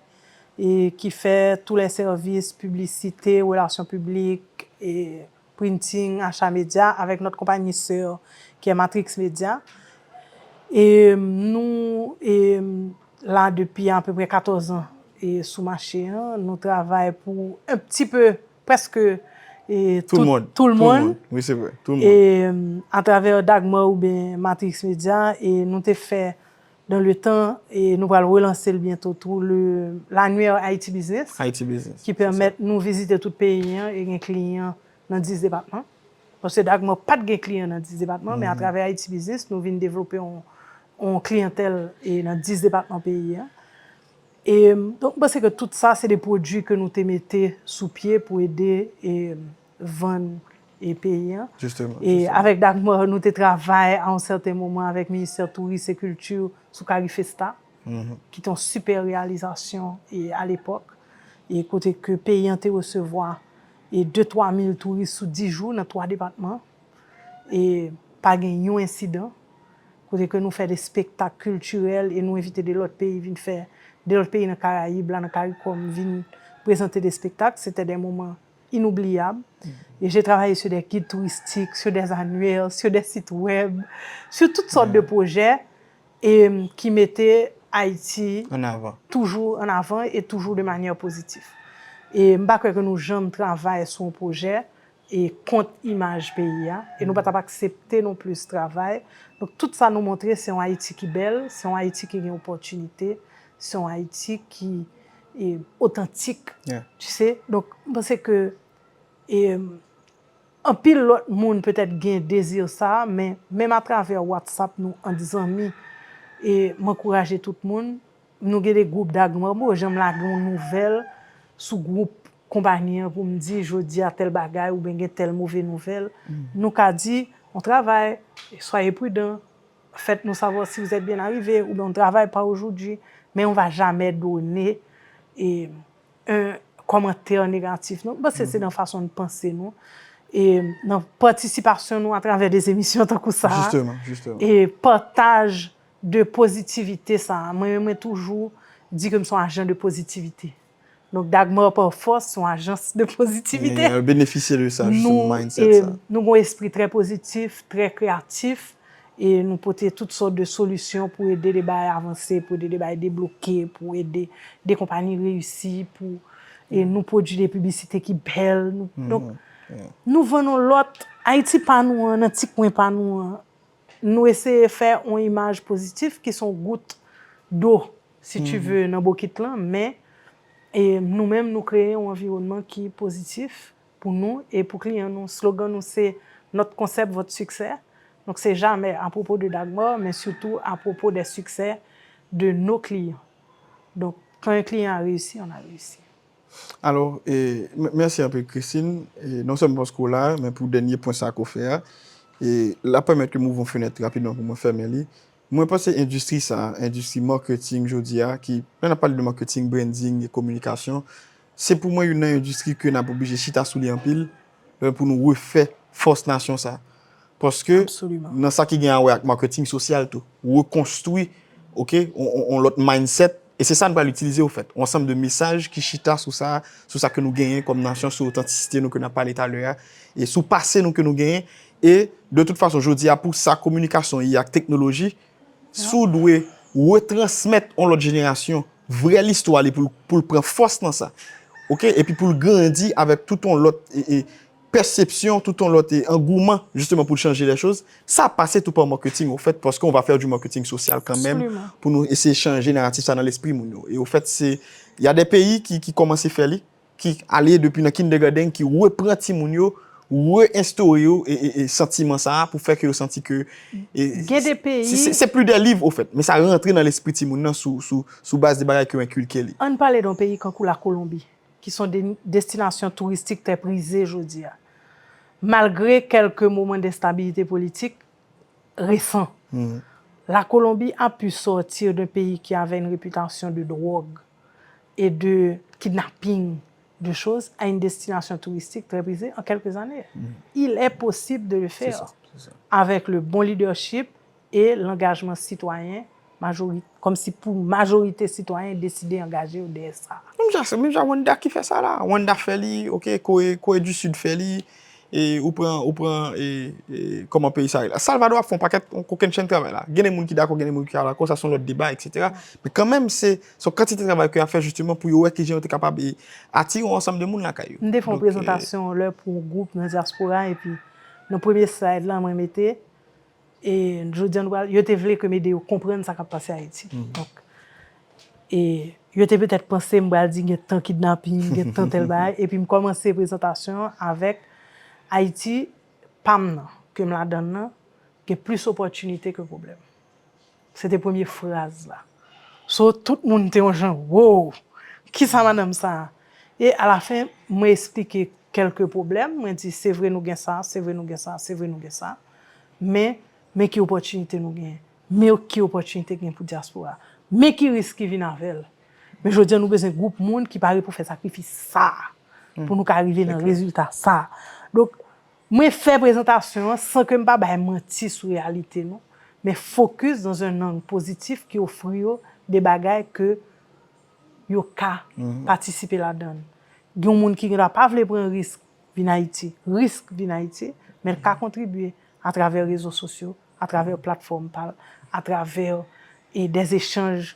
e, ki fè tous les services, publicité, relations publiques, e, printing, achat média, avec notre compagnie sœur qui est Matrix Media. E nou e, la depi apeprè katòz an e, sou mache an. Nou travay pou un petit peu, prèske e, Tout le monde. Tout le monde. Oui, c'est vrai. Tout le monde. E atravè Dagmar oubyen Matrix Media, e nou te fè dans le temps, e nou pral relanse l byento tou, le, l'annuaire Haiti Business, Haiti Business. Ki pèmèt nou vizite tout peyi an e gen kliyan nan dis depatman. Paske Dagmar pa t gen kliyan nan dis depatman, men atravè Haiti Business, nou vin devlope yon, yon kliyantèl e nan dis depatman peyi an. E, donk, m panse ke tout sa, se de pwodui ke nou te mete sou pye pou ede e vann e peyi an. Justement, E justement. Avèk Dagmar, nou te travay a yon sèten moman avèk Ministè Touris e Kilti sou Carifesta, ki te yon sipè reyalizasyon e alepòk. E kote ke peyi an te resevwa e de twa mil touris sou dis jou nan twa depatman. E pa gen yon ensidan. Kote ke nou fè de spektak kiltirèl e nou envite de lòt peyi vin fè, de lòt peyi nan Karayib la, nan Karikòm, vin prezante de spektak. Se te de moman inoubliyab. E j'ai travaillé sur des guides touristiques, sur des annuaires, sur des sites web, sur toutes sortes de projets e ki mete Ayiti An avan. Toujou an avan e toujou de manyè pozitif. E m pa kwè ke nou janm travay sou yon pwojè e kont imaj peyi a, e nou pa t ap aksepte non plis travay. Donk, tout sa nou montre, se yon Ayiti ki bèl, se yon Ayiti ki gen opòtinite, se yon Ayiti ki e, otantik. Yeah. Tu sais? Donk, m panse ke e, anpil lòt moun petèt gen dezi sa, men menm atravè WhatsApp nou ant zanmi, e m ankouraje tout moun. Nou gen de gwoup Dagmar, m pa janm lage yon nouvèl sou gwoup konpayi an pou m di jodi a tèl bagay oubyen gen tèl move nouvèl. Nou ka di, on travay, soyez prudents, faites-nous savoir si vous êtes bien arrivé, oubyen on travail pas aujourd'hui, mais on va jamais donner e, un kòmantè negatif. Non, m panse se nan fason n panse nou. E nan patisipasyon nou atravè de emisyon tankou sa a. Justement, justement. E pataj de pozitivite sa a. Mwen, mwen toujou di ke m se yon ajan de pozitivite. Donk, Dagmar pa fòs se yon ajans de pozitivite. E, e, benefisye de sa, Nou, justement, mindset e, sa. Nou gen yon espri trè pozitif, trè kreyatif, e nou pote tout sòt de solisyon pou ede de bagay avanse, pou ede de bagay debloke, pou ede de konpayi reyisi, pou e nou pwodui de piblisite ki bèl. Nou, donk, Nou vann yon lòt, Ayiti pa nou an, nan ti kwen pa nou an, nou eseye fè yon imaj pozitif ki se yon gout dlo, si tu veux, nan bokit lan, men e nou menm nou kreye yon anviwònman ki pozitif pou nou e pou kliyan nou. Slogan nou se notre concept, votre succès. Donk se jamè apwopo de Dagmar, men sitou apwopo des succès de nos clients. Donc, quand un client a réussi, on a réussi. Alò, e, m- mèsi anpil Christine, e, non sèlman paske w la, men pou dènye pwen sa ke w fè a, e l ap pèmèt ke m ouvri yon fenèt rapidman pou mwen fèmen li. Mwen panse endistri sa, endistri marketing jodi a, ki, lè n ap pale de marketing, branding e kominikasyon, se pou mwen youn nan endistri ke n ap oblije chita sou li anpil, e, pou nou refè fòs nasyon sa. Paske nan sa ki gen a wè ak marketing sosyal tou, rekonstwi, ok, on, on, on lòt mindset, e se sa n pral itilize ofèt, on ansanm de mesaj ki chita sou sa, sou sa ke nou genyen kòm nasyon, sou otantisite nou ke n ap pale talè a, e sou pase nou ke nou genyen, e de tout fason, jodi a pou sa kominikasyon ye ak teknoloji, si w dwe retransmèt on lòt jenerasyon vrè listwa li pou l, pou l pran fòs nan sa, ok, epi pou l grandi avèk tout on lòt e, e, pèsepsyon, tout on lòt e, angouman, jisteman pou l chanje lè choz, sa ap pase tou pa marketing, ofèt, paske on va faire du marketing social kanmenm, pou nou eseye chanje naratif sa nan lespri moun yo. E ofèt, se, y a des pays ki, ki kòmanse fè li, ki ale depi nan kindergarten, ki repran timoun yo, re-enstore yo e, e, e santiman sa a pou fè ke yo santi ke e, Gen de peyi- se- se- se pli de liv ofèt, men sa rantre nan lespri timoun nan sou, sou, sou baz de bagay ke yo enkilke li. Ann pale de yon peyi kankou Lakolonbi, ki se yon de- destinasyon touristik trè prize jodi a. Malgre kèlke moman de enstabilite politik resan, Lakolonbi a pu sortir d'un pays qui avait une réputation de drogue et de kidnapping, de choses, à une destination touristique très prisée en quelques années. Il est possible de le faire avec le bon leadership et l'engagement citoyen, majori- kòmsi pou majorite sitwayen deside angaje yo dèyè sa. Menm jan, se menm jan Wanda ki fè sa la. Wanda fè li, ok, Kore, Kore di Sid fè li, e ou pran, ou pran, e, e, kòman peyi sa rele la. Salvador ap fè yon pakèt, yon kokennchenn travay la. Gen de moun ki dakò, gen de moun ki pa dakò, sa se yon lòt deba, etsetera. Men kanmenm, se, se yon kantite travay ke y ap fè jisteman pou yo wè kijan yo te kapab e, atire yon ansanm de moun lakay yo. M te fè yon prezantasyon lè pou yon gwoup nan dyaspora, epi nan premye slide la, mwen mete, e jodi a nou pral, yo te vle ke m ede yo konprann sa k ap pase Ayiti. Donk, e yo te petèt panse m pral di gen tan kidnapin, gen tan tèl bagay, epi m kòmanse prezantasyon an avèk Ayiti pa m nan, ke m ladan l nan, gen plis opòtinite ke pwoblèm. Se te premye fraz la. So, tout moun te yon jan, wow! Kisa madanm sa a? E alafen, mwen esplike kèlke pwoblèm, mwen di, se vre nou gen sa, se vre nou gen sa, se vre nou gen sa. Men, men ki opòtinite nou gen. Men ki opòtinite gen pou dyaspora. Men ki risk ki vin avè l. Men jodi a nou bezwen gwoup moun ki pare pou fè sakrifis sa a. Pou nou ka rive nan rezilta sa a. Donk, mwen fè prezantasyon an san ke m pa bay manti sou reyalite nou, men fokis dans un angle pozitif ki ofri yo de bagay ke yo ka patisipe ladan l. Gen yon moun ki gen dwa pa vle pran risk vin Ayiti, risk vin Ayiti, men l ka kontribye atravè rezo sosyo, atravè platfòm pa l, atravè e des échanges.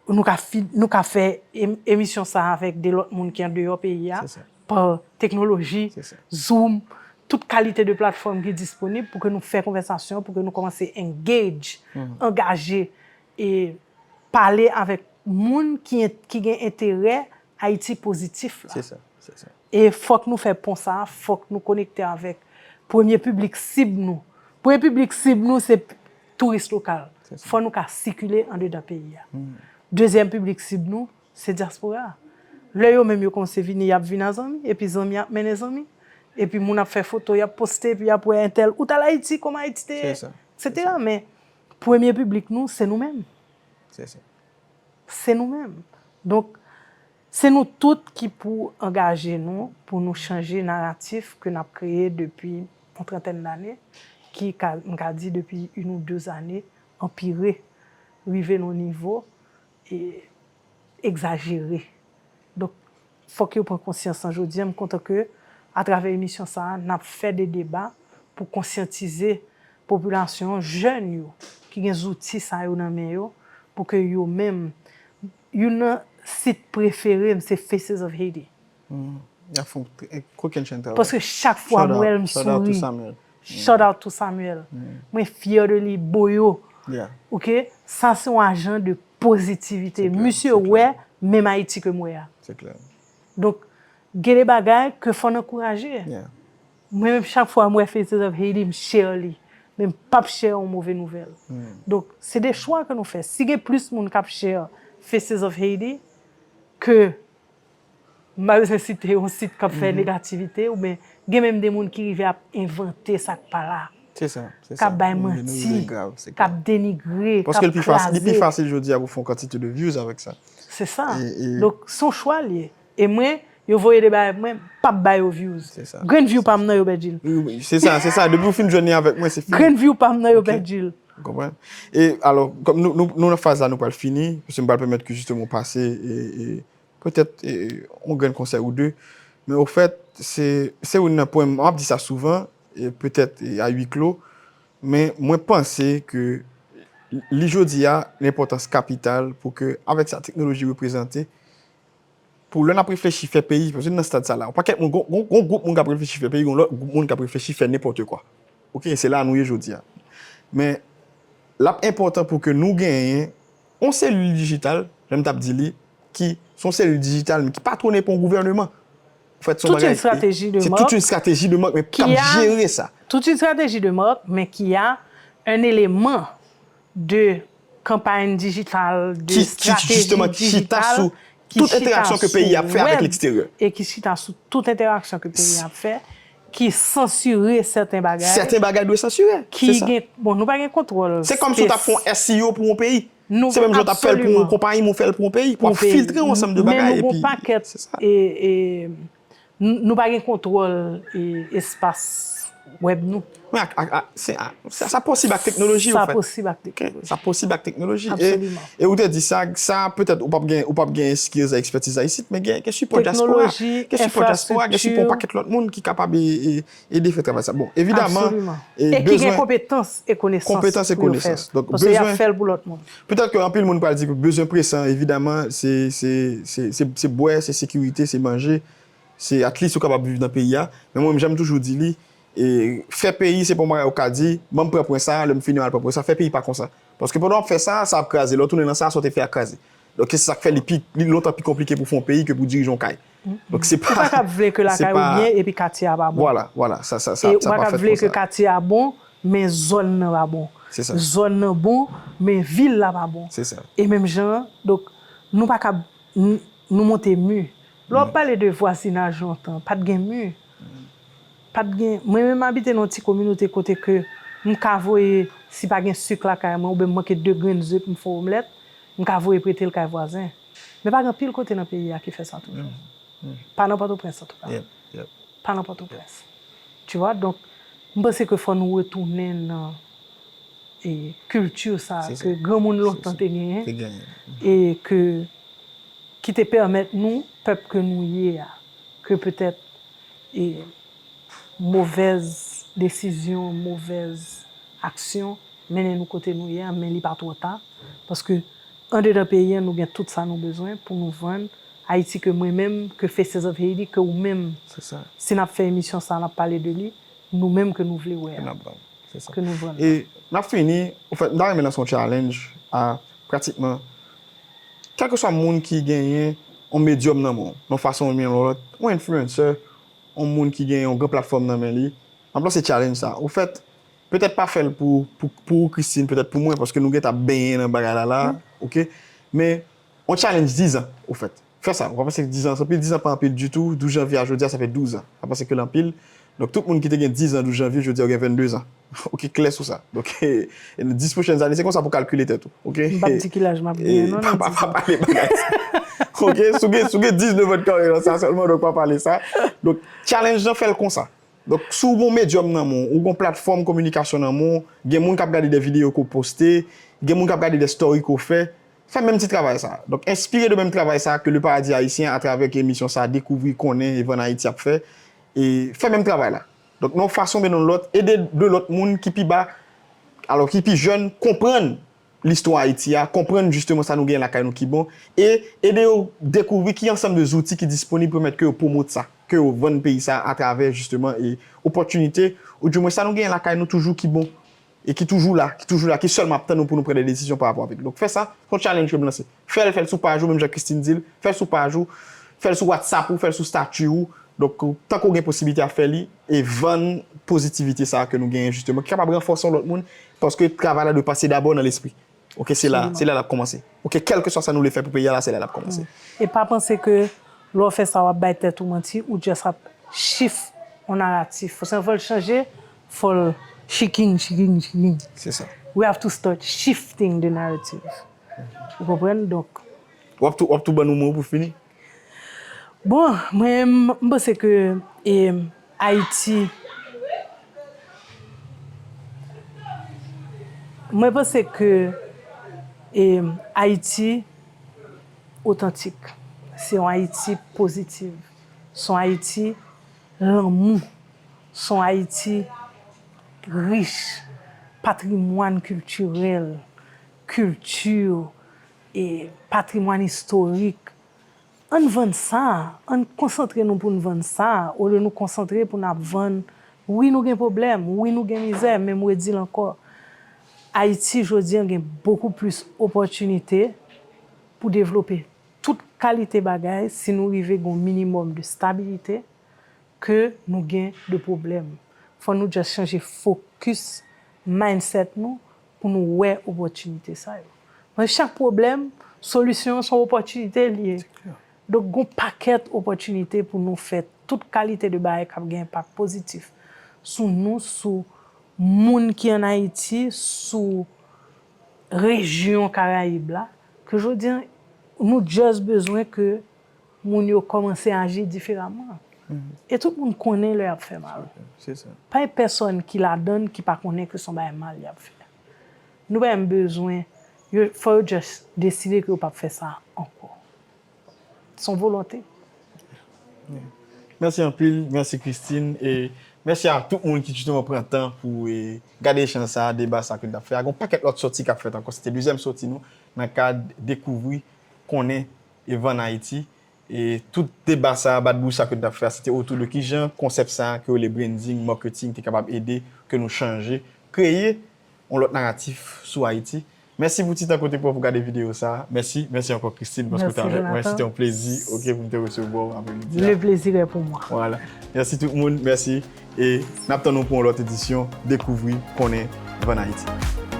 Nou ka, fi- nou ka fè em- emisyon sa a avèk de lòt moun ki andeyò peyi a, pa teknoloji, Zoom, tout kalite de platfòm ki disponib pou ke nou fè konvèsasyon, pou ke nou kòmanse engage, angaje, e pale avèk moun ki, en- ki gen enterè Ayiti pozitif la. Se sa, se sa. E fòk nou fè pon sa a, fòk nou konekte avèk premye piblik sib nou. Premye piblik sib nou se touris lokal. Fò nou ka sikile andedan peyi a. Dezyèm piblik sib nou se dyaspora a. Lè yo menm yo kòmanse vini, y ap vin a zanmi, epi zanmi ap mennen zanmi. Epi moun ap fè foto, y ap poste, epi y ap wè entèl, ou t al Ayiti, kòman Ayiti te ye, etsetera. Men premye piblik nou, se nou menm. Se nou menm. Donk, se nou tout ki pou angaje nou pou nou chanje naratif ke n ap kreye depi yon trantèn dane, ki ka, m ka di depi une ou deux années, anpire, rive nan yon nivo e egzajere. Donk, fòk yo pran konsyans lan jodi a. M kontan ke, atravè emisyon sa a, n ap fè de deba pou konsyantize popilasyon an, jèn yo, ki gen zouti sa yo nan men yo, pou ke yo menm, youn nan sit prefere m, se Faces of Haiti. Li ap fè yon kokennchenn travay. Paske chak fwa m wè l, m souri. Shout out to Samuel. Mwen fyè de li, Boyo. Ok? Sa se yon ajan de pozitivite. Misye wè menm Ayiti ke m wè a. Donk, gen de bagay ke fò n ankouraje. Mwen menm, chak fwa m wè Faces of Haiti, m share li. Men m p ap share yon move nouvèl. Donk, se de chwa ke nou fè. Si gen plis moun k ap share Faces of Haiti, ke m pa bezwen site yon sit k ap fè negativite, oubyen gen menm de moun ki rive ap envante sa k pa la. Se sa, se sa. K ap bay manti, k ap denigre, k ap kraze. Paske li pi fasil, li pi fasil jodi a pou fè yon kantite de views avèk sa. Se sa. Donk, se yon chwa li ye. E mwen, yo voye de bagay pou mwen, m p ap ba yo views. Grenn view pa m nan yo, Bedjil. Wi, wi, se sa, se sa. Depi w fin jwenn li avèk mwen, se fini. Grenn view pa m nan yo, Bedjil. Ou konprann? E alò, kòm nou, nou, nou nan faz la, nou pral fini, paske m pral pèmèt ke jisteman w pase, e, e, petèt, e, yon grenn konsèy ou de. Men ofèt, se, se youn nan pwen, m ap di sa souvan, e petèt, e, a wi klo, men mwen panse ke li jodi a, l enpòtans kapital pou ke, avèk sa teknoloji reprezante, pou lè n ap reflechi fè peyi, paske n nan stad sa la, yon pakèt moun, gon, gon, gon gwoup moun k ap reflechi fè peyi, gon lòt gwoup moun k ap reflechi fè nenpòt kwa. Ok, se la nou ye jodi a. Men, l ap enpòtan pou ke nou genyen yon selil dijital, jan m t ap di li, ki se yon selil dijital, men ki patwone pa yon gouvèneman. An fèt, se yon bagay, se tout yon estrateji de marque, men k ap jere sa. Toute une stratégie de marque, mais qui a un élément de kanpay dijital, de strateji dijital ki chita sou tout entèraksyon ke peyi a ap fè avèk leksteryè. E ki chita sou tout entèraksyon ke peyi a ap fè, ki sansire sèten bagay. Sèten bagay dwe sansire. Ki gen, bon, nou pa gen kontwòl. Se kòm si w t ap fè yon S E O pou yon peyi. Se menm jan w t ap fè l pou yon konpayi, men w fè l pou yon peyi. W ap filtre yon ansanm de bagay. Men nou gen yon pakèt, e, e, n-, nou pa gen kontwòl, e, espas wèb nou. Men ak, ak, ak, se, a, sa, sa posib ak teknoloji, an fèt. Sa posib ak teknoloji. Sa posib ak teknoloji. E, e ou te di sa, sa petèt ou p ap gen, ou p ap gen skills ak ekspertiz la isit, men gen, gen sipò dyaspora, gen sipò dyaspora, gen sipò yon pakèt lòt moun ki kapab e, e, ede fè travay sa. Bon, evidaman, e, e ki gen konpetans e konesans pou yo fè. Donk, paske y ap fè l pou lòt moun. Petèt ke anpil moun pral di ke bezwen presan, evidaman, se, se, se, se, se bwè, se sekirite, se manje, se at least ou kapab viv nan peyi a. Men mwen, jan m toujou di li, e, fè peyi, se pa yon bagay ou ka di, ban m pran pwen sa, lè m fini, m al pran pwen sa. Fè peyi pa konsa. Paske pandan w ap fè sa, sa ap kraze. Lè w tounen nan sa, sa w te fè a kraze. Donk, se sa k fè li pi, li lontan pi konplike pou fè yon peyi ke pou dirije yon kay. Donk, se pa, ou pa ka vle ke lakay ou byen epi katye a pa bon. Vwala, vwala, sa, sa, sa, e ou pa ka vle ke katye a bon, men zòn nan pa bon. Se sa. Zòn nan bon, men vil la pa bon. Se sa. E menm jan an, donk, nou pa ka, n-, nou monte mi. Lè w ap pale de vwazinaj lontan, pa t gen mi. Pa t gen, mwen menm m abite nan yon ti kominote kote ke m ka voye, si pa gen sik lakay mwen, oubyen m manke de grenn ze pou m fè omlèt, m ka voye prete l kay vwazen. Men pa gen anpil kote nan peyi a ki fè sa toujou. Pa nan Pòtoprens, antouka. Pa nan Pòtoprens. Tu vois, donk, m panse ke fò nou retounen nan, e, kilti sa ke granmoun lontan te genyen, e ke, ki te pèmèt nou, pèp ke nou ye a, ke petèt, e, movèz desizyon, movèz aksyon mennen nou kote nou ye a, men li pa twò ta. Paske andedan peyi a, nou gen tout sa nou bezwen pou nou vann. Ayiti ke mwen menm, ke Faces of Haiti, ke ou menm, si n ap fè emisyon sa, n ap pale de li, nou menm ke nou vle wè a. Ke nou vann. E n ap fini, anfèt, m ta renmen lanse yon challenge a pratikman kèlkeswa moun ki genyen yon medyòm nan men w, yon fason oubyen yon lòt, yon influencer, yon moun ki gen yon gran platfòm nan men li, m ap lanse challenge sa. Ofèt, petèt pa fè l pou, pou, pou ou, Christine, petèt pou mwen, paske nou gentan ap benyen nan bagay la la, ok? Men, yon challenge dizan, ofèt. Fè sa, ou pa panse ke dizan se anpil? Dizan pa anpil ditou, douz janvye a jodi a, sa fè douz an. Ou pa panse ke l anpil? Donk, tout moun ki te gen dizan douz janvye, jodi a, yo gen venndezan. Ok, klè sou sa. Donk, e, e nan dis pwochèn ane, se konsa pou w kalkile tèt ou, ok? M p ap di ki laj m ap genyen, non, pa, pa, pa pale bagay sa. Ok, si w gen, si w gen diznèf an nan karyè sa sèlman, donk pa pale sa. Donk, challenge lan, fè l konsa. Donk, si w gen yon medyòm nan men w, ou gen yon platfòm kominikasyon nan men w, gen moun k ap gade de videyo ke w poste, gen moun k ap gade de story ke w fè, fè menm ti travay sa. Donk, enspire de menm travay sa ke Le Paradis Haïtien, atravè ke emisyon sa, Dekouvri, Konnen e Vann Ayiti ap fè, e fè menm travay la. Donk, nan yon fason oubyen nan yon lòt, ede de lòt moun ki pi ba, alò ki pi jèn, konprann listwa Ayiti a, konprann jisteman sa nou genyen lakay nou ki bon, e ede yo dekouvri ki ansanm de zouti ki disponib pou pèmèt ke yo pwomot sa, ke yo vann peyi sa atravè jisteman e opòtinite, oudimwen sa nou genyen lakay nou toujou ki bon, e ki toujou la, ki toujou la, ki sèlman ap tann nou pou nou pran de desizyon pa rapò avèk li. Donk fè sa, se yon challenge ke m lanse. Fè l, fè l sou paj ou, menm jan Christine di l, fè l sou paj ou, fè l sou WhatsApp ou, fè l sou statut ou. Donk tankou w gen posiblite a fè li, e vann pozitivite sa ke nou genyen jisteman, ki kapab ranfòse yon lòt moun, paske travay la dwe pase dabò nan lespri. Ok, se la, se la l ap kòmanse. Ok, kèlkeswa sa nou vle fè pou peyi a la, se la l ap kòmanse. E pa panse ke lè w fè sa, w ap bay tèt ou manti, ou just ap shift yon naratif. Fò se fò l chanje, fò l shaking, shaking, shaking. Se sa. We have to start shifting the narrative. Ou konprann? Donk, W ap tou, w ap tou ban nou mo pou fini? Bon, mwen, m, m panse ke e, Ayiti, mwen panse ke e, Ayiti otantik, se yon Ayiti pozitiv, se yon Ayiti lanmou, se yon Ayiti rich, patrimwàn kiltirèl, kilti, e patrimwàn istorik. Ann vann sa, ann konsantre nou pou n vann sa, olye nou konsantre pou n ap vann, wi nou gen pwoblèm, wi nou gen mizè, men m redi l ankò, Ayiti jodi a gen bokou plis opòtinite pou devlope tout kalite bagay si nou rive gen yon minimòm de stabilite ke nou gen de pwoblèm. Fò nou just chanje fokis, mindset nou pou nou wè opòtinite sa yo. Nan chak pwoblèm, solisyon an se yon opòtinite li ye. Donk gen yon pakèt opòtinite pou nou fè tout kalite de bagay k ap gen enpak pozitif sou nou, sou moun ki ann Ayiti, sou rejyon Karayib la, ke jodi a nou just bezwen ke moun yo kòmanse aji diferaman. E tout moun konnen lè y ap fè mal. Pa gen pèsòn ki ladann ki pa konnen ke se yon bagay mal y ap fè. Nou pa menm bezwen, yo, fò yo just deside ke yo p ap fè sa ankò. Se yon volonte. Mèsi anpil, mèsi Christine, e mèsi a tout moun ki jisteman pran tan pou e, gade echanj sa, deba sa ke n t ap fè a. Gen yon pakèt lòt sòti k ap fèt ankò. Se te dezyèm sòti nou nan kad dekouvri, konnen e vann Ayiti. E tout deba sa, bat bouch sa ke n t ap fè a, se te otou de kijan konsèp sa ke yo rele branding, marketing, te kapab ede ke nou chanje, kreye yon lòt naratif sou Ayiti. Mèsi pou ti tan ke w te pran pou gade videyo sa. Mèsi, mèsi ankò Christine paske w te avèk mwen. Se te yon plezi, ok, pou m te resevwa w apremidi a. Le plaisir est pour moi. Vwala. Mèsi tout moun, mèsi. E n ap tann nou pou yon lòt edisyon Dekouvri, Konnen, Vann Ayiti.